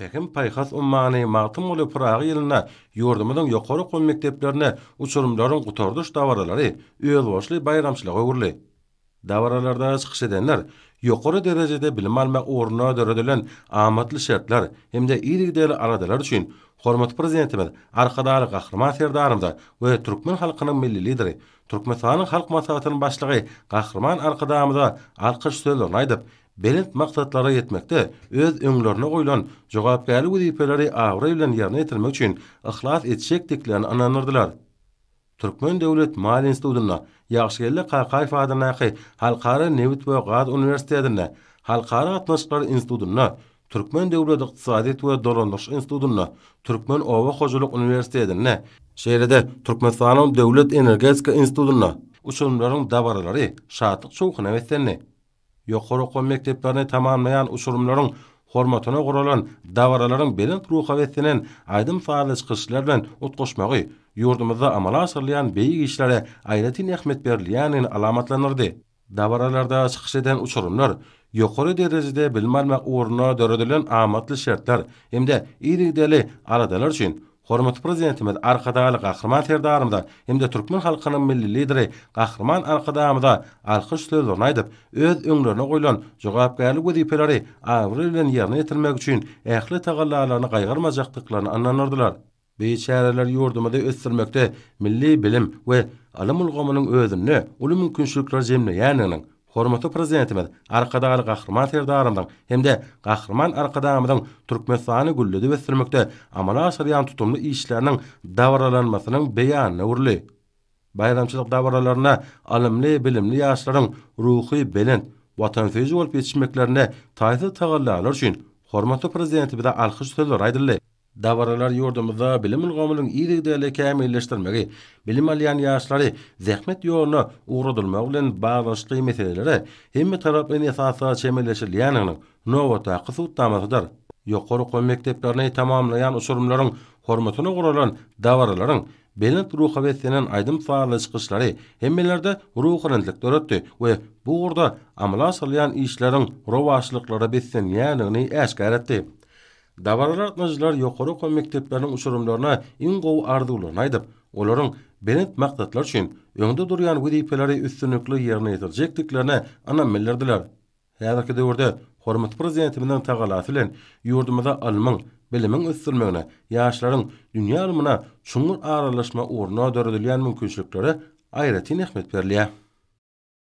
Pähim-paýhas ummany Magtymguly Pyragy ýylynda ýurdumyzyň ýokary okuw mekdeplerinde uçurymlaryň gutardyş dabaralary özboluşly baýramçylyga öwrüldi. Dabaralarda çykyş edenler ýokary derejede bilim almak ugrunda döredilen amatly şertler hem-de yzygiderli aladalar üçin hormatly Prezidentimiz Arkadagly Gahryman Serdarymyza we türkmen halkynyň Milli Lideri, Türkmenistanyň Halk Maslahatynyň Başlygy Gahryman Arkadagymyza alkyş sözlerini aýdyp, belent maksatlara ýetmekde öz öňlerinde goýlan jogapkärli wezipeleri abraý bilen ýerine ýetirmek üçin yhlas etjekdiklerine ynandyrdylar. Türkmen döwlet maliýe institutynda, Ýagşygeldi Kakaýew adyndaky Halkara nebit we gaz uniwersitetinde, Halkara gatnaşyklary institutynda, Türkmen döwlet ykdysadyýet we dolandyryş institutynda, Türkmen oba hojalyk uniwersitetinde, şeýle-de Türkmenistanyň Döwlet energetika institutynda uçurymlaryň dabaralary şatlyk-şowhuna beslendi. Ýokary okuw mekdeplerini tamamlaýan uçurymlaryň hormatyna guralan dabaralaryň belent ruha beslenen aýdym-sazly çykyşlar bilen utgaşmagy ýurdumyzda amala aşyrylýan beýik işlere aýratyn ähmiýet berilýändigini alamatlandyrdy. Dabaralarda çykyş eden uçurymlar ýokary derejede bilim almak ugrunda döredilen amatly şertler hem-de yzygiderli aladalar üçin Hormatly Prezidentimiz Arkadagly Gahryman Serdarymyza hem-de türkmen halkynyň Milli Lideri Gahryman Arkadagymyza alkyş sözlerini aýdyp, öz öňlerine goýlan jogapkärli wezipeleri abraý bilen ýerine ýetirmek üçin ähli tagallalaryny gaýgyrmajakdyklaryny ynandyrdylar. Bu çäreler ýurdumyzy ösdürmekde milli bilim we ylym ulgamynyň özünde uly mümkinçilikleri jemleýändiginiň, Hormatly Prezidentimiz Arkadagly Gahryman Serdarymyzyň hem-de Gahryman Arkadagymyzyň Türkmenistany gülledip ösdürmekde amala aşyrýan tutumly işleriniň dabaralanmasynyň beýanyna öwrüldi. Baýramçylyk dabaralarynda ylymly-bilimli ýaşlaryň ruhy belent, watansöýüji bolup ýetişmeklerinde taýsyz tagallalar üçin hormatly Prezidentimize alkyş sözleri aýdyldy. Dabaralar ýurdumyzda bilim ulgamynyň yzygiderli kämilleşdirmegi, bilim alýan ýaşlary zähmet ýoluna ugradylmagy bilen baglanyşykly meselelere hemmetaraplaýyn esasda çemeleşilýändiginiň nobatdaky subutnamasydyr. Ýokary okuw mekdeplerini tamamlaýan uçurymlaryň hormatyna guralan dabaralaryň belent ruha beslenen aýdym-sazly çykyşlary hemmelerde ruhubelentlik döretdi we bu ugurda amala aşyrylýan işleriň rowaçlyklara beslenýändigini äşgär etdi. Dabaraly gatnaşyjylar ýokary okuw mekdepleriniň uçurymlaryna iň gowy arzuwlaryny aýdyp, olaryň belent maksatlar üçin öňde durýan wezipeleri üstünlikli ýerine ýetirjekdiklerine ynam bildirdiler. Häzirki döwürde hormatly Prezidentimiziň tagallasy bilen ýurdumyzda ylmyň, bilimiň ösdürilmegine, ýaşlaryň dünýä ylmyna çuňňur aralaşma ugrunda döredilýän mümkinçiliklere aýratyn ähmiýet berilýär.